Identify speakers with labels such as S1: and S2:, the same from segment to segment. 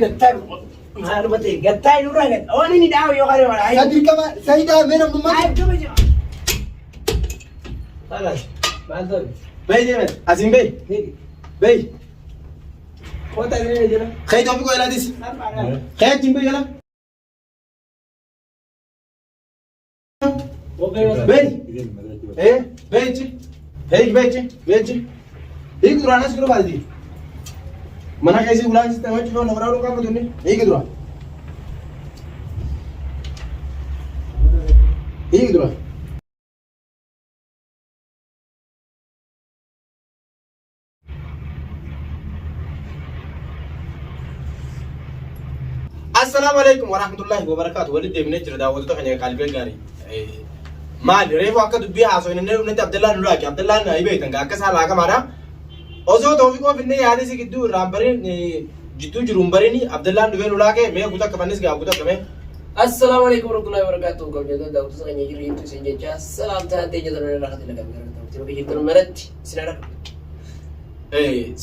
S1: Gattaa maaluma ta'e gattaa nurraa gad. Waan inni dhaabu yoo kana wala.
S2: Sa dirqama sayidaa mee namnummaa.
S1: Khalas. Maal ta'e?
S3: Bayi deemen. Asiin bayi. Bayi.
S1: Kota inni jira.
S3: Kee Toofiqoo jalaatis. Kee achiin bayi jala. Bayi. Eh, bayi achi. Hey, bayi achi. Bayi achi. Hiiki duraan as dura baati. Mana keessi ulaan sitti nama cufee nama dhaaduu qabu tunni. Hiiki dura. Hiiki dura. Assalaamu alaikum warahmatullahi wabarakaatu. Walitti deebinee jira daawwattoota keenya qaalibeen gaarii. Maali reefu akka dubbii haasoo hin dhufnetti Abdallaan nu laaqe. Abdallaan ni beektan akka isaa laaqamaadha. Osoo Toofiqoo finnee yaada isii gidduu irraa hin barin jidduu jiru hin barin Abdallaan dhufee nu laaqe mee guutuu akka fannis gaa guutuu akka mee.
S1: Assalaamu alaikum warahmatullahi wabarakatuh. Kabajamtoota daawwattoota keenya jirru jirtu isin jecha salaamtaa teenya tola irraa kan nagaa gara ta'utti jirtan maratti isin harka.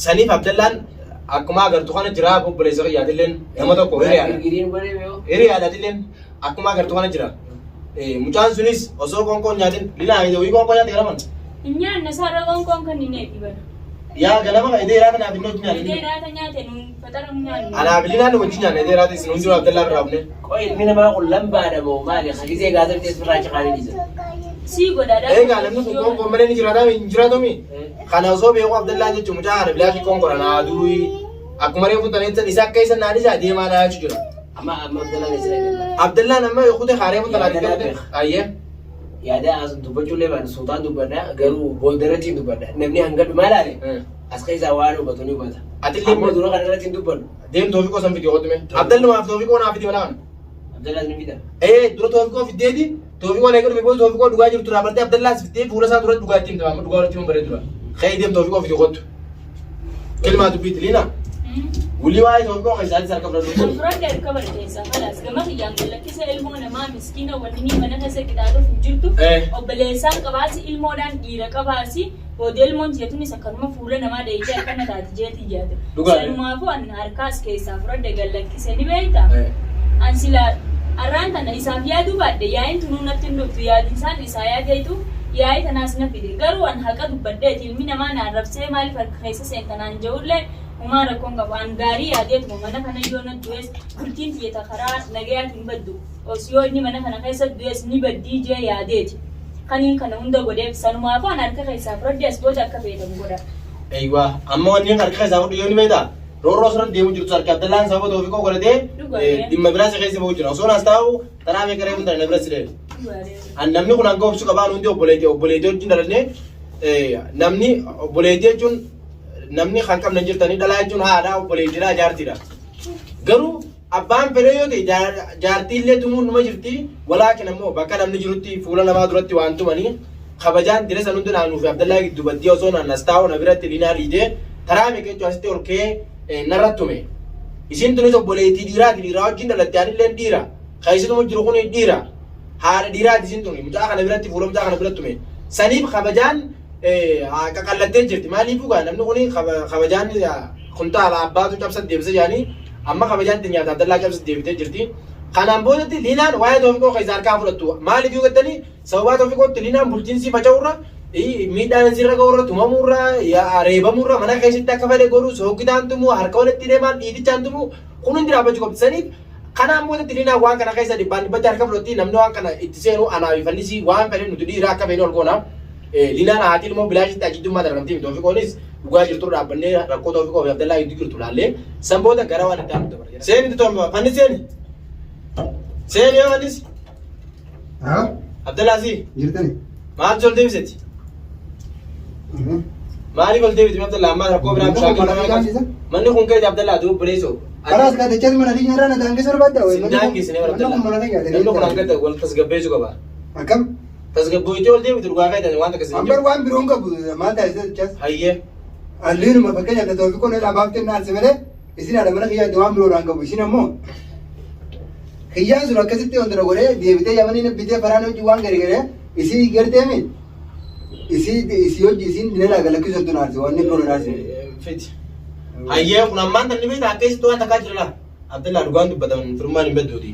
S3: Saniif Abdallaan akkuma agartu kana jira obboleessa kiyyaatilleen nama tokko hiriyaadha.
S1: Girgiriin godhee yoo.
S3: Hiriyaadhaatilleen akkuma agartu kana jira. Mucaan sunis osoo qoonqoo hin nyaatin linaa wayii qoonqoo nyaate ganaman.
S4: Hin nyaanne sarara qoonqoon kan hin eebbifatu.
S3: Yaa ganama kan idee raata naaf inni hojii
S4: Idee
S3: nyaanne.
S4: raata nyaate nuun faxara hin nyaannu.
S3: Anaaf linaan wajjin nyaanne idee raata isin hundinuu Abdallaa biraa dhufne.
S1: Qoy ilmi namaa kun lambaadha moo maali? Hagizee gaazexees birraa ciqaanii dhiisa.
S4: Sii godhaadha.
S3: Egaa namni kun qoonqoo malee ni jiraataa hin jiraatumi. Kana osoo beeku Abdallaan jechuun mucaa kana bilaashii qoonqoodha naa aduu akkuma reefu taneettan isa akka isa naan isaa deemaa naa jechuu jira.
S1: Amma amma Abdallaan eessa dhaqe?
S3: Abdallaan amma kute haaree kun tanaa
S1: Yaada
S3: diddee ayyee.
S1: Yaada as dubbachuullee baanu suutaan dubbadha garuu booldarratti hin dubbadha. Namni hanga dhumaa ilaale as keessaa waan hubatu ni hubata.
S3: Atillee
S1: Ammoo dura kana irratti hin dubbadhu.
S3: Deem Toofiqoo san fidi qotume. Abdallumaaf Toofiqoo naa fidi mana kana.
S1: Abdallaan ni fida.
S3: Ee dura Toofiqoo fiddeeti Toofiqoo eega dhufe booda Toofiqoo dhugaa jirtu irraa bartee Abdallaas fiddee fuula isaa dura dhugaa ittiin himta amma dhugaa walitti himuun bareedu dura. Ka'ee deem Toofiqoo fidi qottu. Kilmaa dubbiitti liina. Wulii waa'ee Toofiqoo keessaatis harka fudhadhu.
S4: Fudhadhe harka barkeessa kalaas gama kiyyaan gallakkisa ilmoo namaa miskiina wanni ni mana keessa qixaaxuuf hin jirtu. Obboleessaan qabaasi ilmoodhaan dhiira qabaasi booda ilmoon tiyatunis akkanuma fuula namaa dheeyitee akkana taati jeetii jaate.
S3: Dhugaadha.
S4: Sanumaafuu an harkaas keessaa fudhadhe gallakkise ni beekta. An sila arraan tana isaaf yaaduu baadhe yaa'iin tunuu natti hin dhuftu yaadinsaan isaa yaadeetu yaa'ii tanaas na fide. Garuu an haqa dubbadheeti ilmi namaa na arrabsee maaliif harka keessa seenta naan je'ullee humaa rakkoon qabu. An gaarii yaadeetuma mana kana yoo na du'es bultiin tiyya ta karaa nagayaatiin baddu os yoo inni mana kana keessa du'es ni baddii jee yaadeeti. Kaniin kana hunda godheef sanumaafuu an harka keessaa fudhadhe as booda akka feetan godha.
S3: Eeywa amma wanni harka keessaa fudhu yoo ni beektaa? Roorroo asirratti deemu jirtu harka Abdallaan sababa Toofiqoo godhatee
S4: Dhugaadha.
S3: dhimma biraa si keessa ba'u jira. Osoo naas taa'u taraa meeqa reefu tana na bira si deemu. An namni kun hanga obsu qabaan hundi obboleetii obboleetii wajjin dhalannee namni obboleetii jechuun namni kan qabne hin jirtanii dhalaa jechuun haadha obboleettiidha jaartiidha. Garuu abbaan fedhee yoo ta'e jaartii illee tumuun numa jirti walaakin ammoo bakka namni jirutti fuula namaa duratti waan tumanii kabajaan dire san hundi naannuu fi Abdallaa gidduu baddii osoo naan as taa'u na biratti linaa dhiitee taraa meeqa jechuun asitti ol ka'ee narra tume. Isiin tunis obboleettii dhiiraati dhiiraa wajjin dhalatte anillee dhiira. Kan isitumu jiru kun dhiira. Haadha dhiiraati isiin tuni mucaa kana biratti fuula mucaa kana biratti tume. Saniif kabajaan qaqallattee jirti. Maaliif dhugaa namni kun kabajaan kuntaala abbaatu cabsa deebisa jedhanii amma kabajaan itti nyaata Abdallaa cabsa deebitee jirti. Kanaan boodatti Liinaan waa'ee Toofiqoo keessaa harkaa fudhattu. Maaliif yoo jettanii sababaa Toofiqootti Liinaan bulchiinsi faca'urra miidhaan isirra ga'urra tumamurra reebamurra mana keessatti akka fedhe godhu soogidaan tumuu harka walitti deemaan dhiitichaan tumuu kun hundi dhaabbachuu qabdi. Saniif kanaan boodatti Liinaan waan kana keessa dhibbaan dhibbatti harka fudhatti namni waan kana itti seenu anaa fi fannisii waan fedhe nuti dhiira akka feene ol goona. Linaan haati ilmoo bilaashitti ajiddummaa darramtii miti. Toofiqoonis dhugaa jirtu dhaabbannee rakkoo Toofiqoo fi Abdallaa gidduu jirtu laallee san booda gara waan itti aanu dabarra. Seeni tooma fannis seeni. Seeni yoo fannis.
S2: Haa?
S3: Abdallaa si
S2: Jirtani?
S3: maaltu ol deebiseti? Maaliif ol deebiti Abdallaa ammaa rakkoo biraa
S2: Manni kun mana kiyyaa
S3: Manni kun keeti Abdallaa duub buleessoo.
S2: Kalaas ka dachas mana kiyya irraa na daangessu barbaadda?
S3: Sin daangesine bara
S2: Manni kun mana kiyya.
S3: Namni kun hanga wal tasgabbeessuu qaba.
S2: Akkam?
S3: Tasgabboyitee ol deebitu dhugaa keetan waan takka sin
S2: Ambar waan biroon qabu maal taasisa dachas?
S3: Hayyee.
S2: Alliinuma fakkeenyaaf Toofiqoon irraa baaftee na arse malee isin haadha mana kiyyaatti waan biroodhaan qabu isin ammoo kiyyaan sun akkasitti wanta na godhee deebitee yamanii bitee faraan hojii waan gadi gadee isii garteemi isii isii hojii isiin dinalaa galakkisuu tun aarse waan inni biroon aarse.
S3: Fiti. Hayyee kun ammaan tan ni beektaa akka isitti waan takkaa jira laa. Abdallaa dhugaan dubbatan firummaan hin badduuti.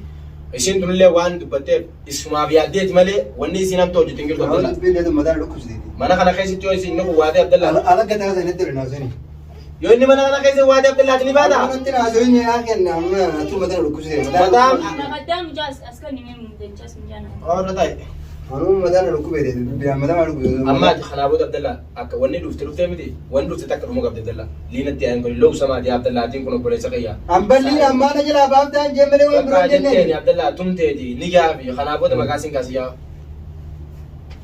S3: Isiin tunillee waan dubbatteef isumaaf yaaddeeti malee wanni isiin hamtuu hojjetu hin jirtu Abdallaa.
S2: Dubbiin dheetu mataa dhukkubsiteeti.
S3: Mana kana keessatti yoo isiin ni waatee Abdallaa.
S2: Ala gataa sana itti naasoni.
S3: Yoo inni mana kana keessa waatee Abdallaati ni baata.
S2: Anatti naasoni yaa kenna amma atu mataa dhukkubsite.
S3: Mataa-
S4: Maqaddaa mucaa as kan himee mudachas mucaa nama.
S3: Warra ta'e.
S2: Anuu mataa dhukkubete dubbiin mataa dhukkubete.
S3: Amma ati kanaa booda Abdallaa akka wanni dhufte dhuftee miti wanni dhufte takka dhuma qabdi Abdallaa. Liinatti yaa'iin kun loo samaati Abdallaatiin kun obboleessa kiyya.
S2: Amballiin ammaana jalaa baaftaan jee malee waan biroo
S3: Bakka jetteeni
S2: jenneen.
S3: Abdallaa tumteeti ni gaafi kanaa booda maqaa siin kaasiyyaa.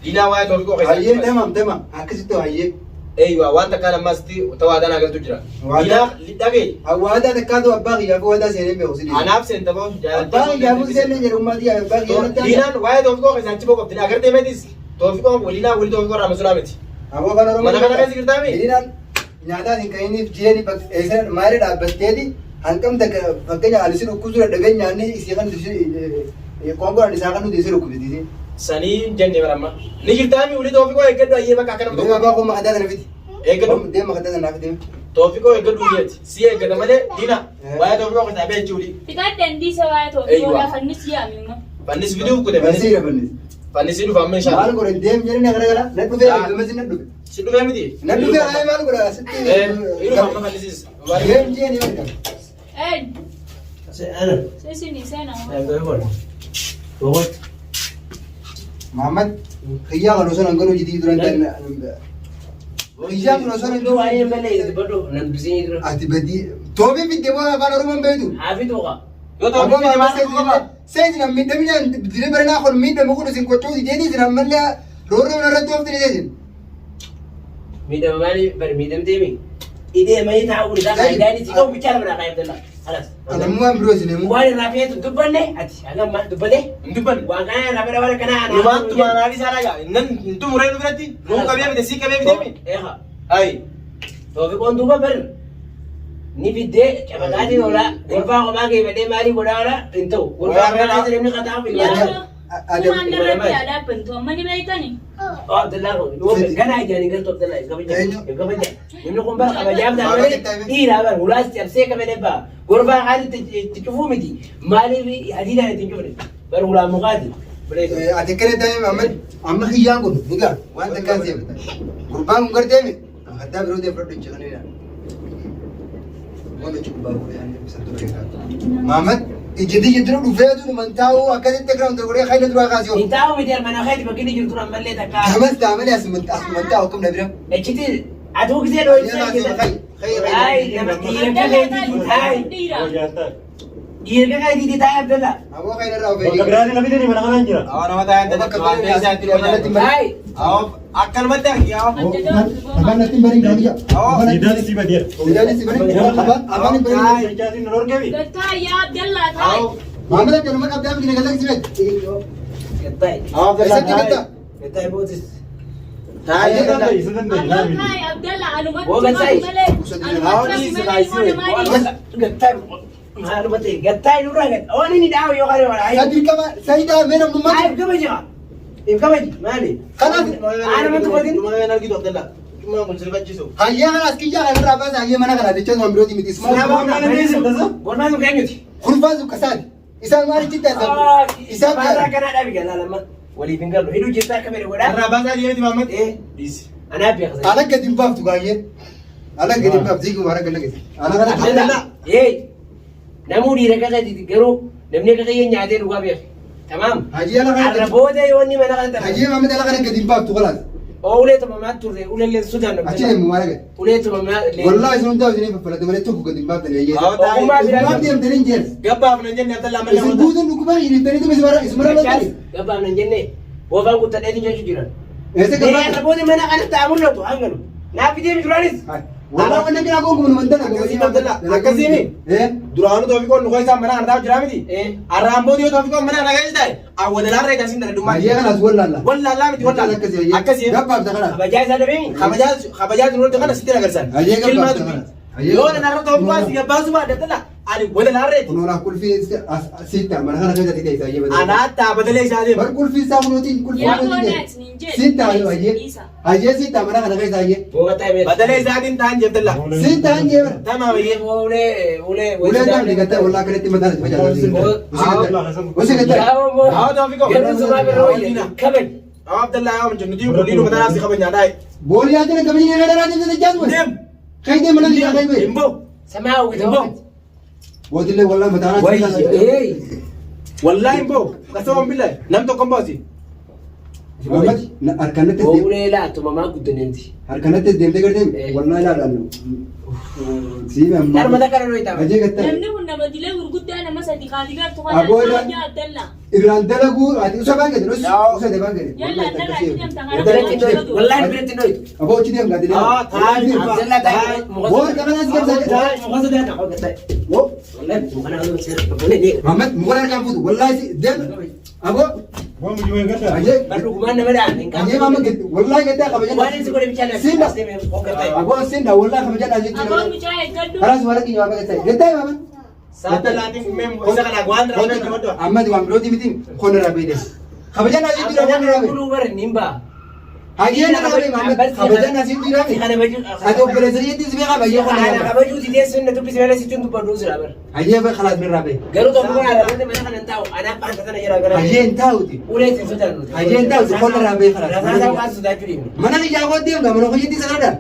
S3: Liinaa waa'ee toofiqoo
S2: Hayyee
S3: keessatti.
S2: tamam tamam akkasitti hayyee.
S3: Eeywa waan takkaan ammaasitti tawaadaan agartu jira.
S2: Waadaa-
S3: Liinaa dhagee
S2: Waadaa takkaatu abbaa kiyyaaf waadaa seenee beeku si dhiisa.
S3: anaaf seenta boo
S2: Abbaa kiyyaaf seenee jedhu ummati abbaa kiyyaaf.
S3: Liinaan waa'ee toofiqoo keessaa achi boo qabdi agartee meetis toofiqoo liinaa wali toofiqoo irraa masulaa miti.
S2: Aboo afaan Oromoo.
S3: Mana kana keessa jirtaa mi?
S2: Liinaan nyaataa hin ka'iniif jeeni maayirra dhaabbatteeti hanqam takka fakkeenya ani si dhukkubsuu dadhabee nyaanni isii kan qoonqoon isaa kan nuti isii dhukkubsiti.
S3: Sanii jenne baramma. Ni jirtaa mi wali toofiqoo eeggadhu ayyee bakka akka nama
S2: Deema
S3: tokko.
S2: abbaa koo maqadaa kana fidi.
S3: Eeggadhu.
S2: Deema maqadaa kana fidi.
S3: Toofiqoo eeggadhu uleeti. Si eeggata malee liina waa'ee toofiqoo keessaa beechi uli.
S4: Fixadheen dhiisa waa'ee toofiqoo
S3: Eeywa.
S4: lafannis yaami immoo.
S3: Fannis fiduuf kute fannis.
S2: Fannis fannis.
S3: Fannisii dhufa amma
S2: Maal
S3: inshaalla.
S2: godhe deem jedhee na garagara na dhufee
S3: Ah.
S2: gamas na dhufe.
S3: Si dhufee miti?
S2: Na dhufee ayee maal godha asitti.
S3: Dhufa amma fannisiis.
S2: Deem jee ni marga.
S4: Ee
S1: Ana.
S4: isin seenaa.
S1: Boqot.
S2: Muhammad kiyyaa kan osoo nan galuu jitii duran tan. Kiyyaa kan osoo nan galuu.
S1: Waa'ee malee dubbadhu nan dubbisee dura.
S2: Ati badii toobii fidde moo afaan Oromoon beektu?
S1: Haafi tuqa.
S3: Yoo toofiqoo fide maal ta'uu qaba?
S2: Seesin miidhamina diree baranaa kun miidhamu kun isin qochoo jeeti isin ammallee roorroo irratti oofti jeesin.
S1: Miidhama maali bari miidhamtee mi? Idee malee taa'uu isaa faayidaan isii qabu bichaa lama naa Abdallah. Kalas.
S2: Anammoo biroo isin himu.
S1: Waan irraa feetu dubbanne ati hanga ammaa dubbate
S3: Hin dubbanne.
S1: waan kana irraa fedha waan akkanaa anaa.
S3: Numaan tumaanaa isaa dhagaa. Nan hin xumuree nu biratti. Nuu qabee bite sii qabee bite mi?
S1: Eeha.
S3: Ayi.
S1: Toofiqoon duuba bar ni fiddee cabaqaatiin oolaa golfaa kophaa geeffadhee maalii godhaa oolaa hin ta'u. Golfaa kophaa keessa namni qaxaafu hin
S4: Yaa
S2: Adam.
S4: Tumaan irratti yaa dhaabbantu amma ni beektani.
S1: Abdallaa kun ganaa ijaan hin gartu Abdallaa hin kabajan hin kabajan. Namni kun bara kabajaaf ta'a malee dhiiraa bara hulaas cabsee kabajee ba'a. Golfaa haali itti cufuu miti maaliif adiidhaan itti hin cufne bara hulaa mukaati.
S2: Ati akkana ta'e Muhammad amma kiyyaan kun ni gaa waan takkaan seema. Gurbaan kun gartee addaa biroo ta'e fudhadhu jecha kanina. Waan jechuun gurbaa kun yaani ibsa ture. Muhammad ijji ijji dura dhufee tunu mantaa'uu akkasitti akka namni godhee hayna duraa kaasee
S1: Hin taa'u miti mana keeti bakki inni jirtu ammallee takka.
S2: Gamas ta'a malee asuma taa'u akkam na bira.
S1: Echiti atuu gisee dhooysa. Ay nama dhiira keetiiti taa'e.
S4: Dhiira.
S1: Dhiira keetiiti taa'e Abdallaa.
S2: Aboo hayna irraa
S5: Bakka
S2: ofee.
S5: biraatiin na fidanii mana kanaan jira.
S3: Awwa nama taa'an
S2: Bakka biraatiin
S1: Taa'e.
S3: Awwa akkanumatti argi awwa.
S2: Afaan natti hin barin gaafiyya.
S5: Siidaan isii badeera.
S2: Siidaan isii barin. Afaan hin barin.
S5: Jechaatiin nu dhorkeefi.
S4: Gattaa yaa Abdallaa taa'e.
S2: Maamila jaluma qabdaa fi gina galakisi beek.
S1: Gattaa'e.
S3: Awwa
S2: Eessatti gatta?
S1: Gattaa'e bootis.
S3: Taa'ee
S5: Isa danda'e isa danda'e
S4: Abdallaa
S5: naa miti.
S4: taa'e Abdallaa anumatti
S1: Woo gattaa'e.
S4: malee. Anumatti malee ilmoo namaa dhiisa.
S1: Gattaa'e. Maaluma ta'e gattaa'e nurraa gatta. Oon inni dhaabu yoo kana wala.
S2: Sadii qaba sayidaa mee namnummaa.
S1: Ay kabaja. If kabaji maali?
S2: Kanaaf
S1: Anuma tufatin.
S3: Dhuma hin argitu Abdallaa. Dhuma kun sirbachiisu.
S2: hayyee kana as kiyyaa kana irraa baasa hayyee mana kana jecha waan birooti miti.
S1: Golfaan sun keenyuti.
S2: Kurfaan sun kasaati. Isaan maal itti taasisan? Isaan
S1: Baasaa
S2: gaara.
S1: akkanaa dhaabi galaa lama. Waliif hin galu. Hidhuu jirta akka fedhe godhaa.
S3: Irraa baasaa deemti Mahammad.
S1: Eh.
S3: Dhiisi.
S1: Anaa beeksisa.
S2: Ala gadi hin baaftu baay'ee. Ala gadi hin baaftu ziiguma ala gadi. Ala kana
S1: Abdallaa. Ee. Namuu dhiira kakatiiti garuu namni akka kiyya nyaatee dhugaa beeka. Tamaam.
S2: Hajii ala kana
S1: Arra booda yoo inni mana kana
S2: Hajii Mahammad ala kana gadi hin baaftu kalaas.
S1: Oo ulee tumamaa turre uleellee sudaan.
S2: Achi deemu maal gadi.
S1: Ulee tumamaa.
S2: Wallaahi isin hundaa isinii faffalate malee tokko gadi hin baaftan eeyyee.
S1: Ogummaa
S2: Isin
S1: biraa.
S2: baaf deemtanii hin jeen.
S3: Gabbaaf nan jenne Abdallaa malee.
S2: Isin guutuun dhukkuba hiriirtanii tuma isuma loltanii.
S1: Gabbaaf nan jenne boofaan guuttadheetiin jechuu jiran.
S2: Eessa
S1: Mee
S2: gabbaa?
S1: arra booda mana kanatti haa mul'atu hanganu. Naaf fidee duraanis.
S2: Walaa wannan kira gonkumaa nu mandana.
S3: Akkasii Abdallaa akkasii
S2: Eh?
S3: Duraanuu toofiqoon nu keessaa mana kana taa'u jira miti.
S1: Eh.
S3: Arraan booda yoo toofiqoon mana kana keessa taa'e awwadalaan reetaa siin dhala dhummaa.
S2: Hayyee kanaas wallaalla.
S3: Wallaallaa miti wallaalla.
S2: Akkasii hayyee.
S3: Akkasii.
S2: Gabbaaf kana.
S1: Kabajaa isaa dhabee.
S3: Kabajaa kabajaa jiru kana sitti agarsiisan.
S2: Hayyee
S3: Kilmaa
S2: gabbaaf
S3: dubbii.
S2: kana. Hayyee
S3: Yoo nan arra toofiqoo asii gabbaasu baadhe Abdallaa. Ani wada laarreeti.
S2: Kunoo laaf qulfii sitta mana kana keessatti ta'e isaa jebata.
S3: Anaattaa badalee isaa deema.
S2: Bar qulfii isaa kunuuti qulfii
S4: Yaa
S2: kunuuti
S4: boonaa
S2: ta'e.
S4: isiniin jedhe.
S2: Sitta hayyee.
S4: Dhiisa.
S2: Hayyee sitta mana kana keessa hayyee.
S3: Badalee isaatiin ta'an jettella.
S2: Sitta hayyee bara.
S3: Tamaam iyyee.
S2: Ulee ta'an digattee wallaa kanatti mataa itti facaasa. Usi gattee.
S3: Haa Toofiqoo. Haa Abdallaa yaa jennu nuti waliin mataa naaf si kabajnaa dhaa'e.
S2: Booliyaa jala kabajni egaa dhalaa jala jala jala.
S3: Deem.
S2: Kaydee mana biyyaa kaydee.
S3: Hin ba'u.
S2: Bootillee wallaa mataa naaf si facaasa.
S3: Wallaahi hin ba'u. Kasama billahi. Nam tokko hin ba'u.
S2: Muhammad harkanatti harkanatti deemtee gartee wallaa ilaalaan siime ammaa. Hajee gattee.
S4: Namni kun nama dilee gurguddaa nama sadi kaati gartu kana
S2: Aboo irraa-
S4: yaa Abdallaa.
S2: Irraan dalaguu ati usa baan gadi usa baan gadi.
S4: Yalla Abdallaa achi deemta karaa
S1: Wallahi biratti dhoytu.
S2: Aboo achi deem gadi.
S3: Haa taa'e.
S1: Abdallaa taa'e.
S2: Boor qabanaas gamsa. Muhammad muka kan fuutu wallahi deem aboo
S5: Waan mujibaa eeggadha.
S2: hajee
S1: Barrugumaan nama dhaan hin
S2: hajee maama gadi wallahi gadi kabajan.
S1: Waan inni si godhe bichaa
S2: Sinda aboo sinda wallahi kabajan
S4: Aboo
S2: jechuudha.
S4: mucaa eeggadhu.
S2: Karas warra keenya waan gadi gadi maama.
S3: Saattalaatiin kummeen isa kana waan raawwatu madda.
S2: Amma waan birooti miti kun irraa beedes. Kabajan asii jira waan irraa beedes.
S1: Kuluu bara niin ba'a.
S2: Hajee na rabe Muhammad kabajan asii jira mi. Ati obboleessa jetti si beekaa bayyee kun
S1: Kana
S2: irraa.
S1: kabajuu didee sunna dubbisi malee sitti hin dubbadhu sira bara.
S2: Hajee bee khalaas mirraa bee.
S1: Garuu tokko kun alaabonni mana kana hin taa'u anaaf baanta tana jira gara.
S2: Hajee hin taa'uti.
S1: Ulee ittiin sodaannu.
S2: Hajee hin taa'uti kun irraa bee khalaas.
S1: Rasaasaa waan sodaachuu deemne.
S2: Mana kiyyaa koo deemga mana hojjetti sanadha.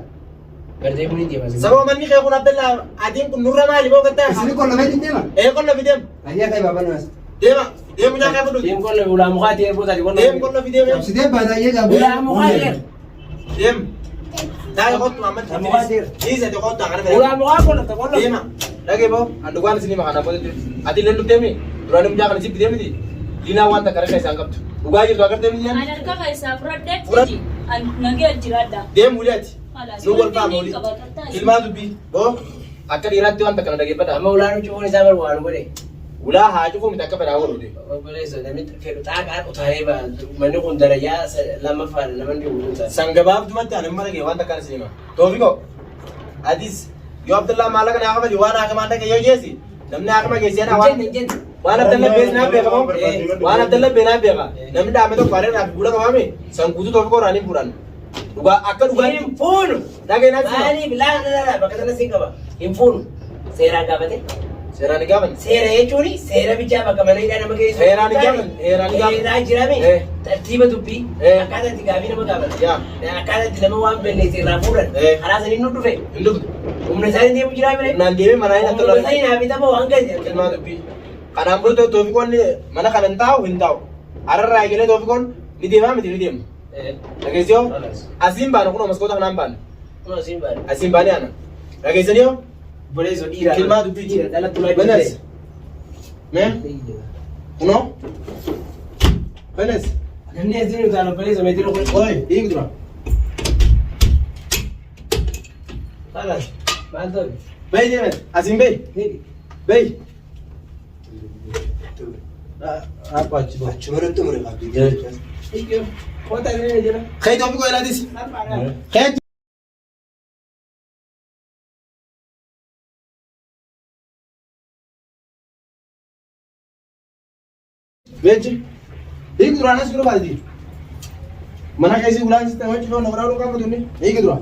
S1: Gartee kun hin deema.
S3: Sababa manni kee kun Abdallaa adiin kun nurra maali boo gattaa?
S2: Isin kun lameen hin deema.
S3: Ee qonna fi deem.
S2: Hajee kai baaba naas.
S3: Deema. Deemu nyaata fudhu.
S1: Deem qonna ulaa mukaa ta'e booda qonna.
S3: Deem qonna fi deem.
S2: Cabsitee baata hayyee gaafa.
S1: Ulaa mukaa ta'e.
S3: Deem. Taa'e kottu Muhammad.
S1: Mukaa ta'e.
S3: Dhiisa ta'e kottu akkana fedha.
S1: Ulaa mukaa qonna qonna.
S3: Deema. Dhagee boo an dhugaan isinii maqaan abbootii jirti. Ati illee dhuftee mi? Duraan mucaa kana si bitee miti. Diinaa waan takka harka isaan qabdu. Dhugaa jirtu agartee miti
S4: An
S3: jaan?
S4: harka keessaa fudhadhe
S3: Fudhadhu.
S4: an nagee jiraadha.
S3: Deem ulii ati.
S4: Khalaas,
S3: Nu wal faama
S4: wanti
S3: olii.
S4: inni qaba,
S3: Ilmaa dubbii. Boo akka dhiiraatti waan takka na dhageeffadha.
S1: Amma ulaan cufuun isaa bar waan godhe.
S3: Ulaa haa cufuu miti akka fedhaa godhu.
S1: Obboleessa namni fedhu xaaqaan utaalee ba'a. Manni kun darajaa lammaffaadha namni dhugu ta'a.
S3: San gabaabdumatti ani amma dhagee waan takka isin hima. Toofiqoo atis yoo Abdallaa maallaqa naa kafali waan haakamaan dhaqe yoo jeesi namni haakama geessee naa waan
S1: Hin jenne.
S3: waan Abdallaa bees naa beekama waan Abdallaa bee naa beeka namni dhaame tokko haree naaf fuula qabaame san guutuu Toofiqoo irraa ni fuudhan. Dhugaa akka dhugaatti
S1: Hin fuunu.
S3: dhagee naa sima.
S1: Maaliif laa laa laa bakka sana siin qaba. Hin fuunu. Seeraan gaafate.
S3: Seeraan hin gaafanne.
S1: Seera jechuun seera bichaa bakka mana hidhaa nama geessu.
S3: Seeraan hin gaafanne. Seeraan hin gaafanne.
S1: Seeraa jirame
S3: Eh.
S1: tartiiba dubbii
S3: Eh.
S1: akkaataa itti gaafii nama gaafatan.
S3: Yaa.
S1: Akkaataa itti nama waan balleesse irraa fuudhan.
S3: Eh.
S1: Karaa saniin nu dhufe.
S3: Hin dhufne.
S1: Humna isaanii deemu jiraa mire.
S3: Naan deemee manaa hin
S1: Humna isaanii naa bitama waan gadi.
S3: Ilmaa dubbii. Kanaan booda Toofiqoon mana kana hin taa'u hin taa'u. Hararraa eegalee Toofiqoon ni deemaa miti ni deema. Dhageessiyoo asiin baanu kunoo maskoota kanaan baanu.
S1: Asiin baane.
S3: Asiin baanee ana. Dhageessanii hoo?
S1: Obboleessa dhiira.
S3: Kilmaa dubbii
S1: Dhiira dhala tulaa
S3: Benes. Mee? Kunoo? Benes.
S1: Namni asiin utaala obboleessa meetira kun.
S3: Oi, hiiki dura.
S1: Khalas. Maal ta'u?
S3: Bahi deemet. Asiin bahi. Bahi. Apa achi bahu.
S2: Achuma irratti xumure qabdi.
S1: Kota ini jira.
S3: Kee Toofiqoo ilaatis. Kee Beechi. Hiiki dura anas dura baati. Mana keessi ulaan sitti hojii loon horaa dhuu qabu tunni. Hiiki dura.